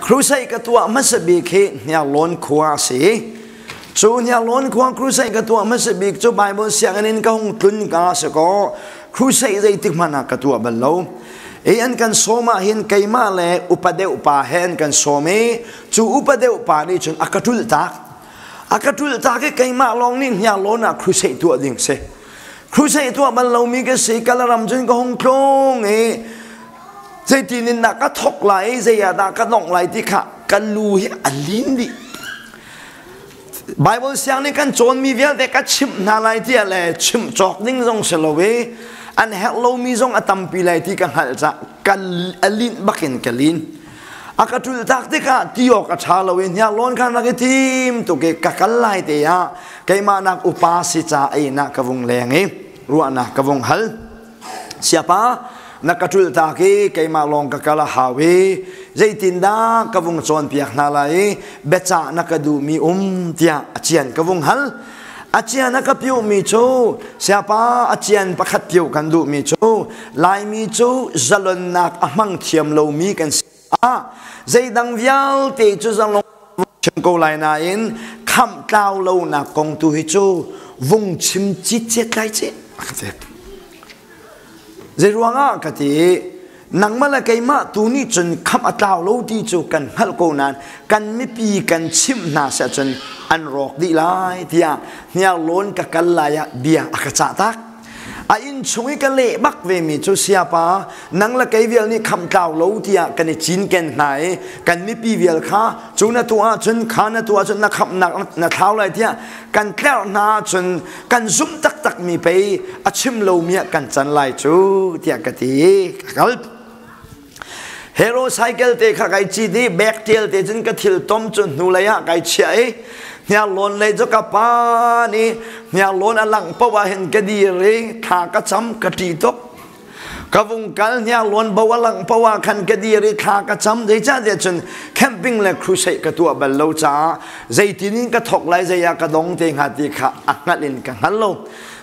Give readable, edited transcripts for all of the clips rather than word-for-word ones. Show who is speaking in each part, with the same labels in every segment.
Speaker 1: Crusade ka tuah hmasa bik hi Hniarlawn khua a si. Cu Hniarlawn khua crusade ka tuah hmasa bik cu Bible sianginn in ka hung tlun ka si kaw crusade zeitik hmanh ah ka tuah bal lo. I an kan sawm ah hin keimah le upa deuh pa he an kan sawm i cu upa deuh pa nih cun a ka ṭulh tak. A ka ṭulh tak i keimah lawng nih Hniarlawn ah crusade tuah ding si. Crusade tuah bal lomi ka si Kalaram cun ka hung tlung i zeitin in dah ka thok lai i zei ah dah ka dongh lai ti kha ka lu hi a lin dih. Bible siang nih kan cawnmi vialte ka chimh hna lai tiah le chimh cawk ding zong si lo i an herh lomi zong a tampi lai ti ka hngalh cah ka a linh bakin ka lin. A ka ṭulh tak tikah ti awk a ṭha lo i hniarlawn khan rak i tim tuk i ka kal lai te ah keimah nak upa si ca ei na ka vung leng i ruahnak ka vung hal. Siapa na ka ṭulh tak i keimah lawng ka kal a hau i zeitindah ka vung cawnpiak hna lai i biacah na ka duhmi um tiah a cian ka vung hal. A cian a ka piuhmi cu siapa a cian pakhat piuh kan duhmi cu Laimi cu zalonnak a hmang thiam lomi kan si ah zeidang vialte cu zalong chim ko lai nain khamh tlau lonak kong tu hi cu vung chim citcet lai ci a ka ti. Zei ruangah ka ti nangmah le keimah tu nih cun khamh a tlau lo ti cu kan hngalh ko nain kan mipi kan chimh hna seh cun an rawk dih lai tiah hniarlawn ka kal lai ah bia a ka cah tak. A inn chung i ka leh bak ve mi cu siapa nang le kei vial nih khamh tlau lo tiah kan i cinken hna i kan mipi vial kha cu na tuah ahcun kha na tuah ahcun na khamhnak na thlau lai tiah kan tlerh hna ahcun kan zumh taktak mi pei a chim lomi ah kan can lai cu tiah ka ti i ka kal. Hero cycle te kha kai cit i bag tial te cun ka thil tom cu hnulei ah kai chiah i hniarlawn lei cu ka pan i hniarlawn a langh paoh ah hin ka dir i thla ka cam ka ṭih tuk. Ka vung kal hniarlawn bo a langh paoh ah khan ka dir i thla ka cam zeicahtiah cun camping le crusade ka tuah bal lo caah zeitin in ka thok lai zei ah ka dong te hnga ti kha a hngalh in ka hngal lo.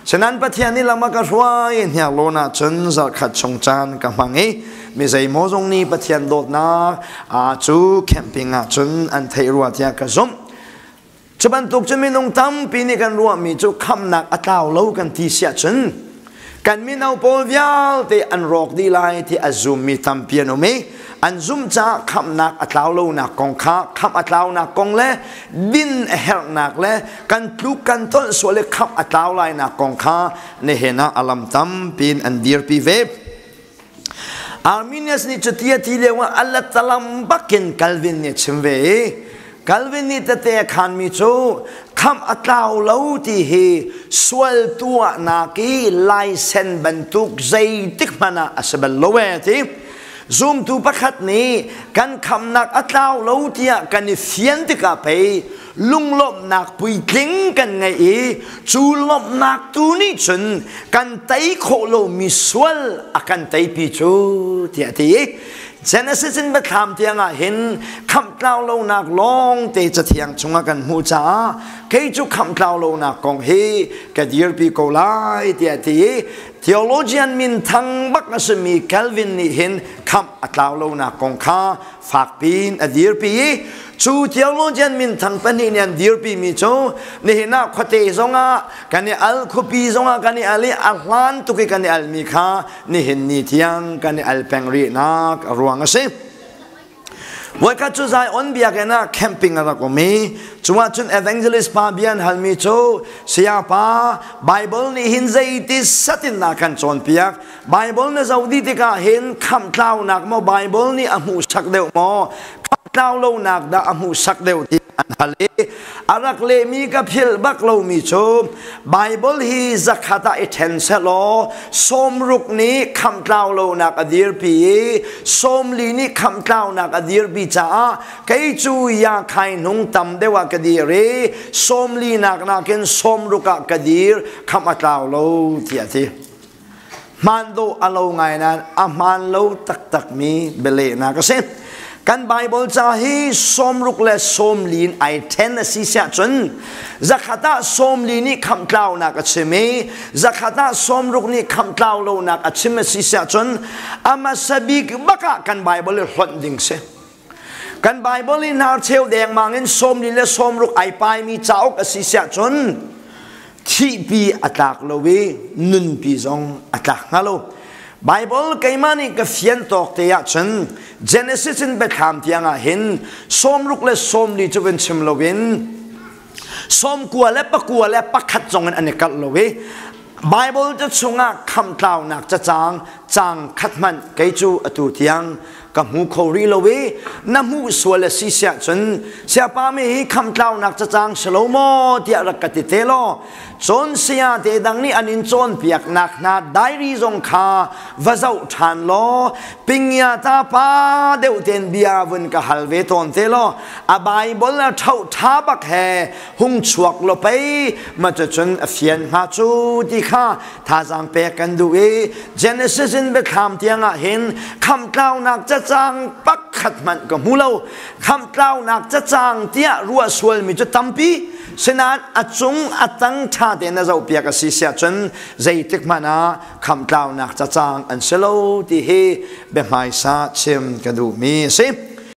Speaker 1: Senan Pathian nih lam a ka hruai hniarlawn ah cun zarhkhat chung caan ka hmang i mi zeimaw zong nih Pathian dawtnak cu camping ah cun an theih rua tiah ka zumh. Cu bantuk cu minung tampi nih kan ruahmi cu khamhnak a tlau lo kan ti siah cun kan mino pawl vialte an rawk dih lai ti a zummi tampi an um i an zumh caah khamhnak a tlau lonak kong kha khamh a tlaunak kong le din a herhnak le kan tluk kan tolh sual i khamh a tlau lainak kong kha nihin ah a lam tampi in an dirpi ve. Arminius nih cuti a ti lio ah a latalam bakin Calvin nih a chim ve i Calvin nih tete a khanmi cu khamh a tlau lo ti hi sual tuahnak i laisen bantuk zeitik hmanh ah a si bal lo ee ti. Zumtu pakhat nih kan khamnak a tlau lo tiah kan i fian tikah pei lunglawmhnak puitling kan ngeih i cu lawmhnak tu nih cun kan tei khawh lomi sual a kan teipi cu tiah a ti i Genesis in Biathlam tiangah hin khamhtlau lonak lawng te cathiang chungah kan hmuh caah kei cu khamhtlau lonak kong hi ka dirpi ko lai tiah a ti i theologian min thang bak a simi Calvin nih hin khamh a tlau lonak kong kha fakpiin a dirpi i cu theologian minthang pahnih nih an dirpi mi cu nihin ah khuate zongah kan i al khuapi zongah kan i al i a hlan tuk i kan i almi kha nihin ni tiang kan i al peng rihnak a ruang a si. Voikhat cu Zion biakinn ah camping a rak um i cungah cun evangelist pa bia an halmi cu sayapa Bible nih hin zeiti satin dah kan cawnpiak Bible na zoh dih tikah hin khamhtlaunak maw Bible nih a hmuhsak deuh maw khamhtlau lonak dah a hmuhsak deuh ti an hal i a rak lehmi ka philh bak lomi cu Bible hi zakhat ah i ṭhen sehlaw 60 nih khamhtlau lonak a dirpi i 40 nih khamhtlaunak a dirpi caah kei cu ya khai hnung tam deuh ah ka dir i 40 nak nakin 60 ah ka dir khamh a tlau lo tiah a ti. Hmaan dawh a lo ngai nain a hmaan lo taktakmi bialehnak a si. Kan Baibal ca hi 60 le 40 in ai ṭhen a si siah cun zakhat ah 40 nih khamhtlaunak a chim i zakhat ah 60 nih khamhtlau lonak a chim a si siah cun a hmasa bik bak ah kan Baibal i hlonh ding si. Kan Bible i hnarcheu dengmang in 40 le 60 ai paimi cauk a si siah cun thihpi a tlak lo i nunpi zong a tlak hnga lo. Bible keimah nih ka fian tawk te ahcun Genesis in Biathlam tiang ah hin 60 le 40 cu vun chim loin 90 le 91 le 1 zong in an i kalh lo i Bible ca chungah khamtlaunak cacang cang khat hmanh kei cu atu tiang ka hmu kho rih lo i na hmuh sual a si siah cun siapa mi hi khamtlaunak cacang si lo maw tiah rak ka ti te law cawn saya te dang nih an in cawnpiaknak hna diary zong kha va zoh ṭhan law pingya ta pa deuh ten bia vun ka hal ve tawn te law a Bible a ṭhoh ṭha bak he hung chuak lo pei ma cun a fian hnga cu ti kha thazaang pek kan duh i Genesis in biathlam tiangah hin khamtlaunak cacang pakhat hmanh ka hmu lo. Khamtlaunak cacang tiah ruah sualmi cu tampi sinain a cung a tang ṭha tein na zohpiak a si siah cun zeitik hmanh ah khamtlaunak cacang an si lo ti hi biahmaisa chim ka duhmi a si.